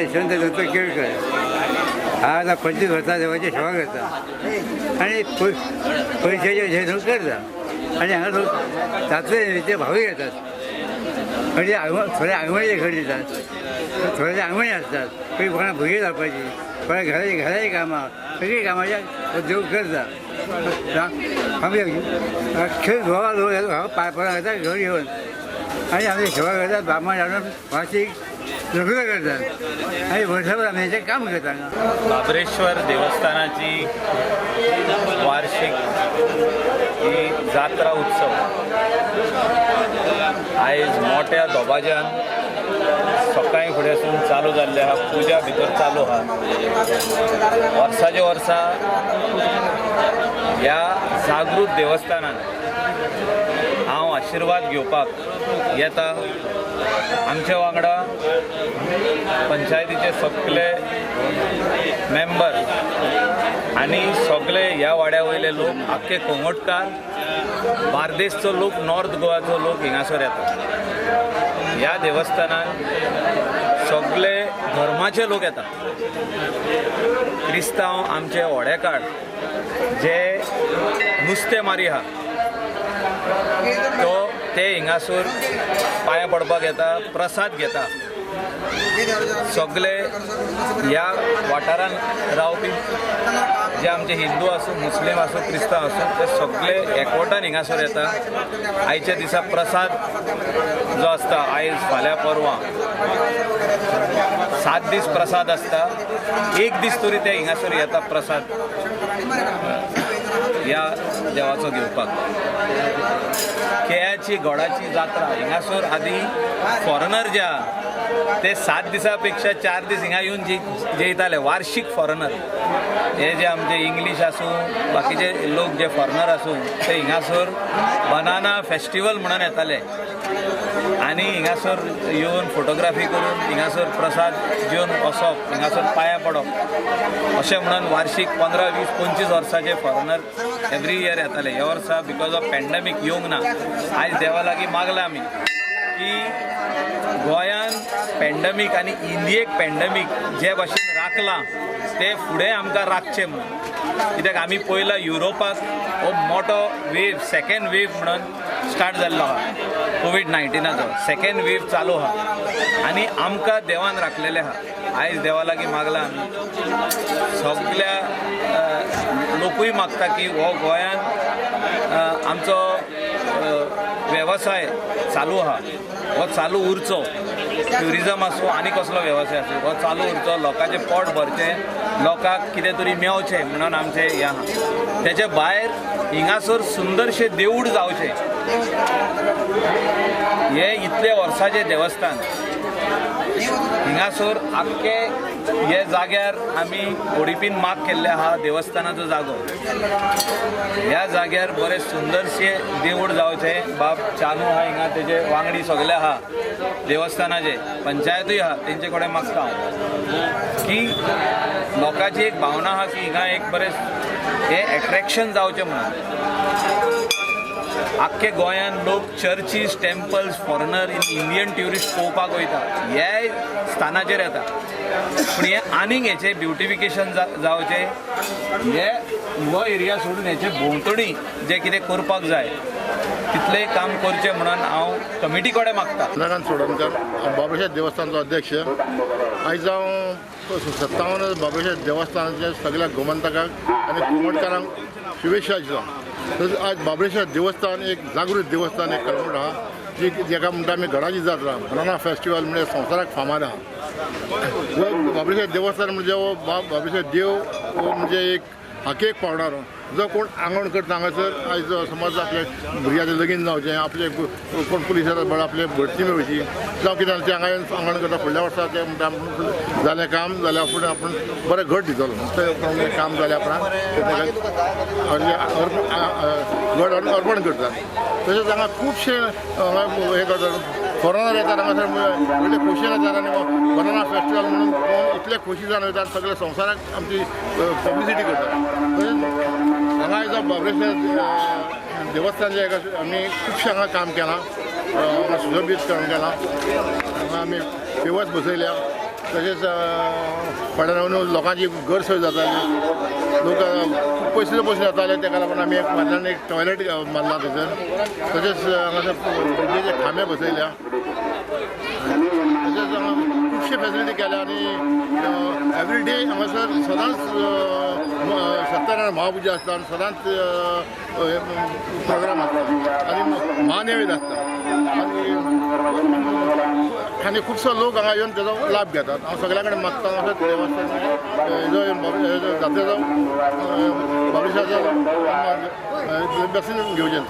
यशवंत दत्त केळकर. हा आता 25 वर्सां देवाची सेवा करता आनी पयशाचे हे करता आनी हांगा लोक जात्रे भावूय येतात. म्हणजे थोडे आंगवणी खडी दितात, थोडे आंगवणी आसतात, पळय कोणा भुरगीं जावपाची, कोणा घराची घराची कामां, सगळीं कामाच्या देव करता. आमी खेळ गोवा लोक हांगा पांय पडून येता घर घेवन आनी आमची सेवा करतात. बामण हाडून वार्षिक लग्न करतात आनी वर्सभर आमी हेचें काम करता. बाबरेश्वर देवस्थानाची वार्षिक ही जात्रा उत्सव आयज मोठ्या दबाज्यान सकाळी फुडें सून चालू जाल्ले आहा. पुजा भितर चालू आहा. वर्साचे वर्सा ह्या जागृत देवस्थानान हांव आशिर्वाद घेवपाक येता. आमच्या वांगडा पंचायतीचे सगळे मेंबर आनी सगळे ह्या वाड्या वयले लोक, आख्खे कोंगोटकार, बार्देसचो लोक, नॉर्थ गोवाचो लोक हिंगासर येता. ह्या देवस्थानान सगळे धर्माचे लोक येता. क्रिस्तांव आमचे होडेकार जे नुस्तेमारी आहा तो ते हिंगासर पांया पडपाक येता, प्रसाद घेता. सगळे ह्या वाठारांत रावपी जे आमचे हिंदू आसूं, मुस्लीम आसूं, क्रिस्तांव आसूं, ते सगळे एकवटान हिंगासर येता. आयच्या दिसा प्रसाद जो आसता, आयज फाल्यां परवां 7 दीस प्रसाद आसता. एक दीस तरी ते हिंगासर येता प्रसाद ह्या देवाचो घेवपाक. केळ्याची गोडाची जात्रा हिंगासर आदी फॉरेनर जे आहा ते 7 दिसां पेक्षा 4 दीस हिंगा येवन जेयताले. वार्षिक फॉरेनर हे जे आमचे इंग्लीश आसूं, बाकीचे लोक जे फॉरेनर आसूं, ते हिंगासर बनाना फेस्टिवल म्हणून येताले आनी हिंगासर येवन फोटोग्राफी करून हिंगासर प्रसाद जेवन वचप, हिंगासर पांया पडप, अशें म्हणून वार्षिक 15, 20, 25 वर्साचे फॉरेनर एवरी इयर येताले. ह्या वर्सा because of pandemic येवंक ना. आयज देवा लागीं मागलां आमी की गोंयान पॅन्डेमीक आनी इंडियेक पॅन्डेमीक जे भाशेन राखलां ते फुडें आमकां राखचें म्हणून. कित्याक आमी पळयलां युरोपाक हो मोठो वेव, सेकेंड वेव म्हणून स्टार्ट जाल्लो आहा. कोवीड-19चो सेकेंड वेव चालू आहा आनी आमकां देवान राखलेलें आहा. आयज देवा लागीं मागलां आमी, सगल्या लोकूय मागता की हो गोंयान आमचो वेवसाय चालू आहा, हो चालू उरचो. ट्युरिजम आसूं आनी कसलो वेवसाय आसूं, हो चालू उरचो, लोकांचें पोट भरचें, लोकांक कितें तरी मेवचें म्हणून आमचें हें आहा. तेचे भायर हिंगासर सुंदरशें देवूळ जावचें. हें इतले वर्साचें देवस्थान हिंगासर आख्खे हे जाग्यार आमी ओडीपीन माग केल्ले आहा देवस्थानाचो जागो. ह्या जाग्यार बरें सुंदरशें देवूळ जावचें. बाब चानू आहा हिंगा, तेजे वांगडी सगळे आहा देवस्थानाचे, पंचायतूय आहा, तेंचे कडेन मागता हांव की लोकांची एक भावना आहा की हिंगा एक बरें हें एट्रेक्शन जावचें म्हणून. आख्खे गोंयान लोक churches, temples, foreigner in Indian tourist पळोवपाक वयता, ह्याय स्थानाचेर येता. पूण हें आनीक हेचें ब्युटिफिकेशन जावचें, हे हो एरिया सोडून हेचे भोंवतणी जें कितें करपाक जाय तितलें काम करचें म्हणून हांव कमिटी कडेन मागता. चंद्रकांत चोडणकर, बाबरेश्वर देवस्थानचो अध्यक्ष. आयज हांव 57 बाबरेश्वर देवस्थानाच्या सगळ्या गोमंतकांक आनी कोंगटकारांक शुभेच्छा दिता. तशेंच आज बाबरेश्वर देवस्थान एक जागृत देवस्थान एक कलंगूट आहा, जी जेका म्हणटा आमी गडाची जात्रा, बनाना फेस्टिवल म्हणजे संवसाराक फामाद आहा. बाबरेश्वर देवस्थान म्हणजे हो बाबरेश्वर देव हो म्हणजे एक हाकेक पावणारो. जो कोण आंगण करता हांगासर आयज समज आपल्या भुरग्याचें लगीन जावचें, आपले कोण पुलीस बरें आपले भरती मेळची जावं कितें जालें, ते हांगा येवन आंगण करता. फुडल्या वर्सा ते म्हणटा आपूण जालें काम जाल्यार आपूण आपूण बरें घट दितलो. तें काम जाल्या उपरांत घट अर्पण करतात. तशेंच हांगा खुबशे हांगा हें करतात, फॉरेनर येतात हांगासर व्हडले खोशयेन येतात आनी बनाना फेस्टिवल म्हणून पळोवन इतले खोशी जावन वयतात, सगळे संवसाराक आमची पब्लिसिटी करतात. तशेंच हांगा आयज बाबरेश्वर देवस्थान जें आमी खुबशें हांगा काम केलां, हांगा सुशोबीत करून केलां. हांगा आमी फेवस बसयल्या, तशेंच फाटल्यान लोकांची गैरसोय जाताली, लोक खूब पयसुल्ले पयसून येताले, ताका लागून आमी एक फाटल्यान एक टॉयलेट मारला थंयसर. तशेंच हांगासर विजेचे खांबे बसयल्या. तशेंच हांगा खुबशे फेसिलिटी केल्या आनी एवरी डे हांगासर सदांच सत्यनारायण महापुजा आसता आनी सदांच प्रोग्राम आसता आनी महानैवेद्य आसता आनी आनी खुबसो लोक हांगा येवन तेजो लाभ घेतात. हांव सगळ्या कडेन मागता असोच देवस्थान हेजो जात्रेचो बाबरेशाचो दर्शन घेवचें.